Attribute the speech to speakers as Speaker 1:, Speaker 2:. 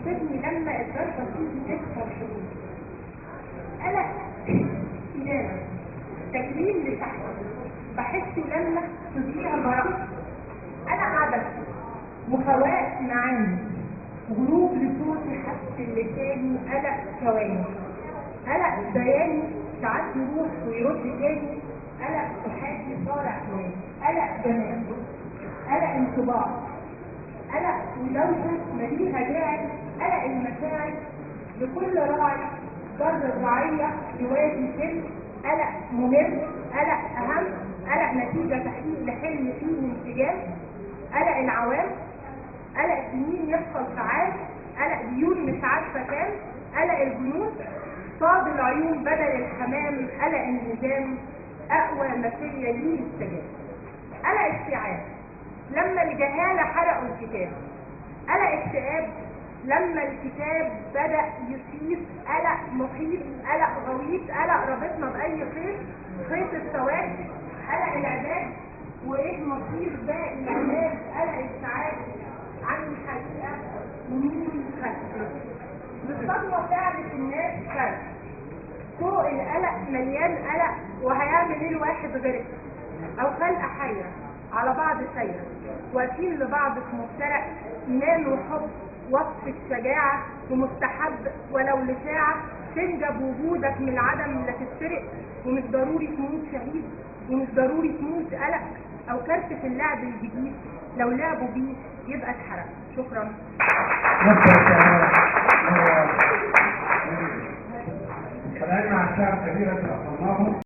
Speaker 1: يصيبني لما الضربة تيجي تكسر حدودي. قلق إدانة، تكريم لشخص بحسه لما تضيع براءتي. قلق عبثي وخواء معاني، غروب لصوتي حس لساني. قلق ثواني، قلق بياني ساعات يروح ويرد تاني. قلق صحاتي صار احلامي. قلق جمال، قلق انطباع، قلق ودوشه مليها داعي. قلق المشاعر لكل راعي ضر الرعية يوازي سن. قلق ممر، قلق اهم، قلق نتيجة تحقيق لحلم فيه انسجام. قلق العوام، قلق سنين يحصل ساعات، قلق ديون مش عارفه كام. قلق الجنود، صاد العيون بدل الحمام. قلق النظام، اقوى ما فيا ليه السجاد. قلق استيعاب لما الجهالة حرقوا الكتاب. قلق اكتئاب لما الكتاب بدا يصيب. قلق محيط، قلق غويط، قلق رابطنا باي خيط، خيط السواد. قلق العباد وايه مصير باقي العباد. قلق السعاد عن الحقيقة ومين خلق. بالصدمة فعلت الناس فرق. طرق القلق مليان قلق، وهيعمل ايه الواحد غرق او خلقه حيه على بعض سايرة، واقفين لبعض في مفترق. ايمان وحب، وصف الشجاعة ومستحب ولو لساعة. تنجب وجودك من العدم لا تتسرق، ومش ضروري تموت شهيد، ومش ضروري تموت قلق او كارت في اللعب الجديد، لو لعبوا بيه يبقى اتحرق. شكرا.
Speaker 2: الآن مع الشاعر الكبير الذي أخبرناه.